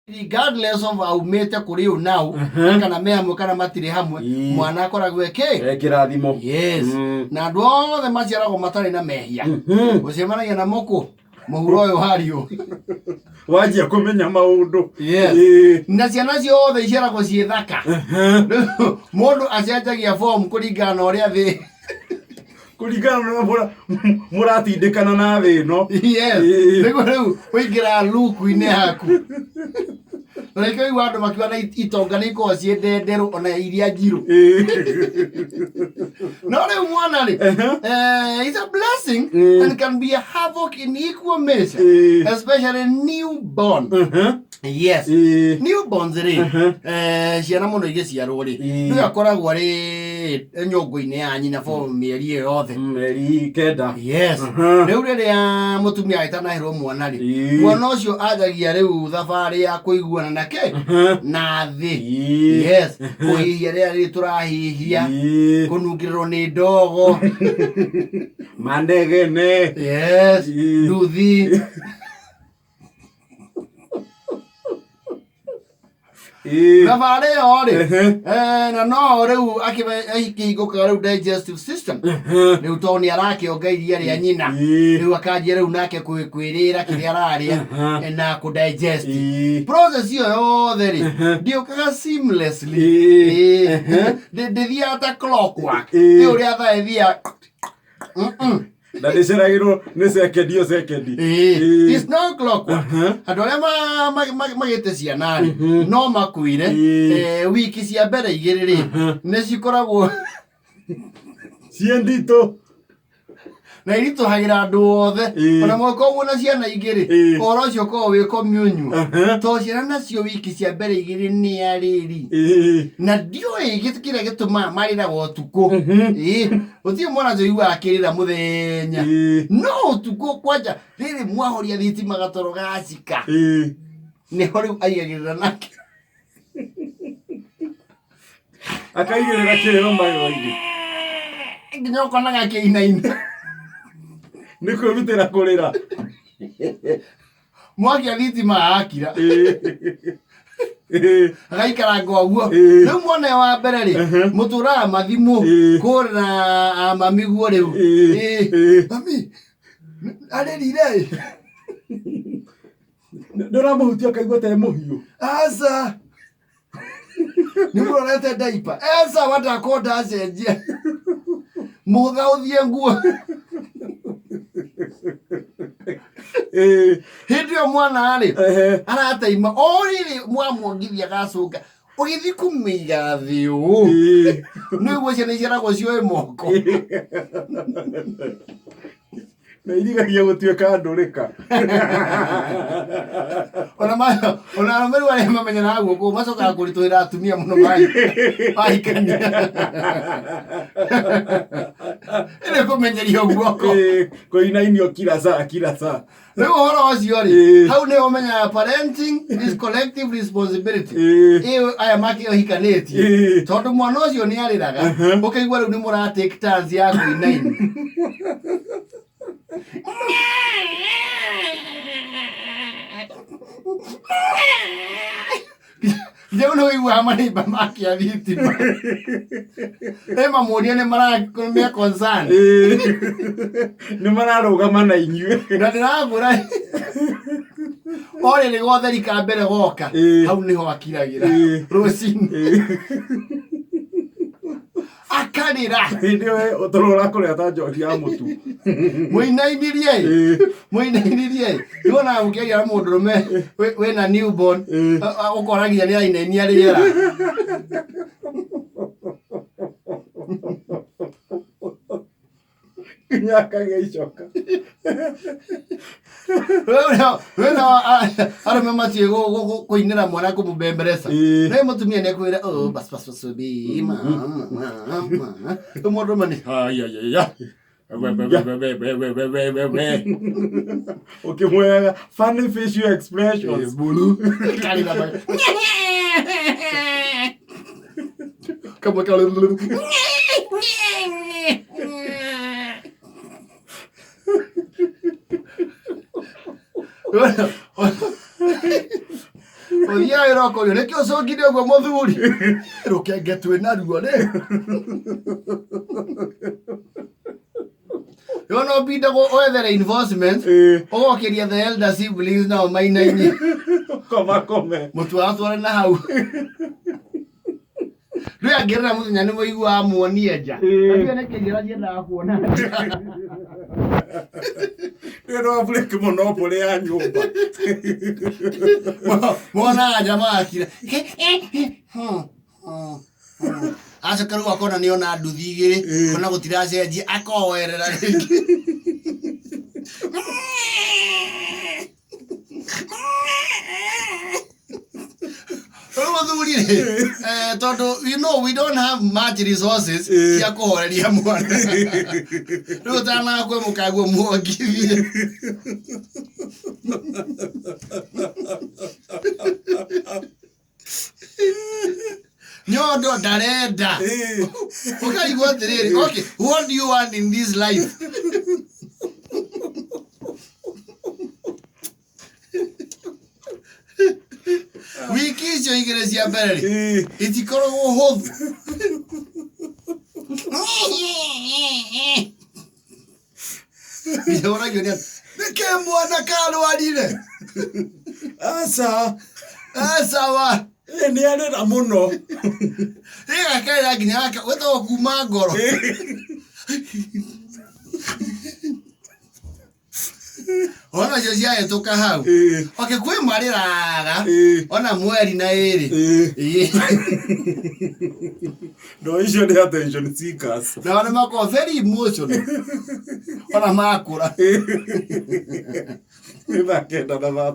Regardless of aumĩte kũrĩ ũ nau, kana me hamwe kana matirĩ hamwe, mwana akoragwo eke Eh, kĩrathimo. Yes. Na andũ othe maciaragwo matarĩ na mehia. Ũcemanagia namo kũ mũhuro ũyũ hariũ. Wanjia kũmenya maũndũ. Yes. Na ciana ciothe iciaragwo ciĩ thaka. Rĩu mũndũ acenjagia form kũringana na ũrĩa thĩ Kũringana na ũrĩa mũratindĩkana na thĩ ĩno. Yes. Nĩguo rĩu ũingĩraga luku-inĩ yaku, na nĩkĩo igua andũ makiuga na itonga nĩ ikoragwo ciĩ ndenderũ ona iria njirũ. No rĩu mwana rĩ, is a blessing and can be a havoc in equal measure, especially newborn. Yes. Newborns rĩ, ciana mũno igĩciarwo rĩ, rĩu akoragwo arĩ nyũngũ-inĩ ya nyina for mĩeri ĩyo yothe. Mĩeri 9. Yes. Rĩu rĩrĩa mũtumia agĩtanahĩrwo mwana rĩ, mwana ũcio anjagia rĩu thabarĩ ya kũiguana na kĩ na thĩ. Yes, kũhihia rĩrĩa rĩrĩ tũrahihia, kũnungĩrĩrwo nĩ ndogo. Manegene. Yes. Nduthi. Thabarĩ ĩyo rĩ, na no rĩu akĩhingũkaga rĩu digestive system rĩu, tondũ nĩ arakĩonga iria rĩa nyina. Rĩu akanjia rĩu nake kwĩrĩra kĩrĩa ararĩa, na kũ digest. Process ĩyo yothe rĩ, ndĩũkaga seamlessly. Ndĩthiaga ta clockwork. Nĩ ũrĩa thaa ĩthiaga. Na ndĩceragĩrwo nĩ sekendi o sekendi. It's not clockwork. Andũ arĩa magĩte ciana rĩ, no makuire. Wiki cia mbere 2 rĩ, nĩ cikoragwo ciĩ nditũ. Na iritũhagĩra andũ othe. Ona mwakorwo na ciana ingĩ rĩ, ũhoro ũcio ũkoragwo wĩ communion, tondũ ciana nacio wiki cia mbere 2 nĩ arĩri. Na ndiũĩ kĩrĩa gĩtũmaga marĩraga ũtukũ. Gũtirĩ mwana njũiguaga akĩrĩra mũthenya, no ũtukũ kwanja rĩrĩ mwahoria thitima gatoro gacika, nĩho rĩu aigagĩrĩra nake. Akaigĩrĩra kĩrĩro magego-inĩ. Nginya ũkonaga akĩinaina. Nĩ kwĩrutĩra kũrĩra. Mwakia thitima akira. Agaikaranga ũguo. Rĩu mwana ũyũ wa mbere rĩ, mũtũraga mathimũ kũrĩra amamiguo rĩu. Mami arĩrire. Ndũramũhutia akaigua ta e mũhiũ. Aca, nĩ mũrorete ndaipa eca watakonda acenjia mũtha ũthiĩ nguo. Hĩndĩ ĩyo mwana rĩ, arateima o rĩrĩ mwamuongithia gacũnga ũgĩthiĩ kũmĩiga thĩ ũũ. Nĩguo ciana iciaragwo cioe moko. Na irigagia gũtuĩka ndũrĩka. Ona arũme rĩu arĩa mamenyanaga guoko macokaga kũritũhĩra atumia mũno mahikania ĩrĩ kũmenyerio guoko. Kũinainio kila saa kila saa. Rĩu ũhoro ũcio rĩ, hau nĩ ũmenyaga parenting is collective responsibility. Ĩyo aya makĩohikanĩtie, tondũ mwana ũcio nĩ arĩraga, ũkaigua rĩu nĩ mũra take turns ya kũinaina. Rĩu nĩ ũiguaga marĩimba makia thitima ĩ mamũria nĩ mara me concern. Nĩ mararũgama na inyuĩ. Na ndĩrakwĩra o rĩrĩ gotheri ka mbere goka, hau nĩho akiragĩra rũcinĩ akarĩra. Hĩndĩ ĩyo ũtũrũ ũrakũrĩa ta njohi ya mũtu. Mũinainirie, mũinainirie. Nĩwonaga mũkĩaria na mũndũrũme wĩna newborn, ũkoragia nĩ ainainia rĩera. Nginya akagĩa icoka. Wĩna arũme matiĩ kũinĩra mwana kũmũbemberesa. Nĩ mũtumia nĩ ekwĩra, "Oh, bas bas bas bi ma ma ma." Rĩu mũndũrũme nĩ haya ya we we we we we we we we we we. Ũkĩmwĩraga funny facial expressions. Bulu karĩra kamwe karĩ. Ũthiaga wĩra ũkorio nĩkĩ ũcũngire ũguo mũthuri? Rũkenge twĩ naruo rĩ. Yona ũbinde wethe reinforcement ũgokĩria the elder siblings nao mainaini. Koma kome. Mũtwaratware na hau. Rĩu angĩrĩra mũthenya nĩ mũiguaga muonie nja. Acio nĩ kĩnjĩra ciendaga kuona nja. Nĩ no break monopoly ya nyũmba. Monaga nja magakira. Acoka rĩu akona nĩ ona nduthi igĩrĩ, ona gũtiracenjia, akoerera rĩngĩ. Rĩu mũthuri rĩ, tondũ you know we don't have much resources cia kũhoreria mwana. Rĩu ũtanakue mũkaguo muongithie. Nyondo ndarenda. Ũkaigua atĩrĩrĩ, okay, what do you want in this life? Wiki icio igĩrĩ cia mbere rĩ, itikoragwo hũthũ. Nĩũragio nĩ andũ, nĩkĩ mwana karwarire? Aca. Acawa. Nĩ arĩra mũno. Ĩgakarĩra nginya gwĩtagwo kuma ngoro. Ona cio ciahĩtũka hau. Okay, kwĩ marĩraga ona mweri na ĩrĩ. No icio nĩ attention seekers. Nao nĩ makoragwo very emotional. Ona makũra. Nĩ thaa 9 na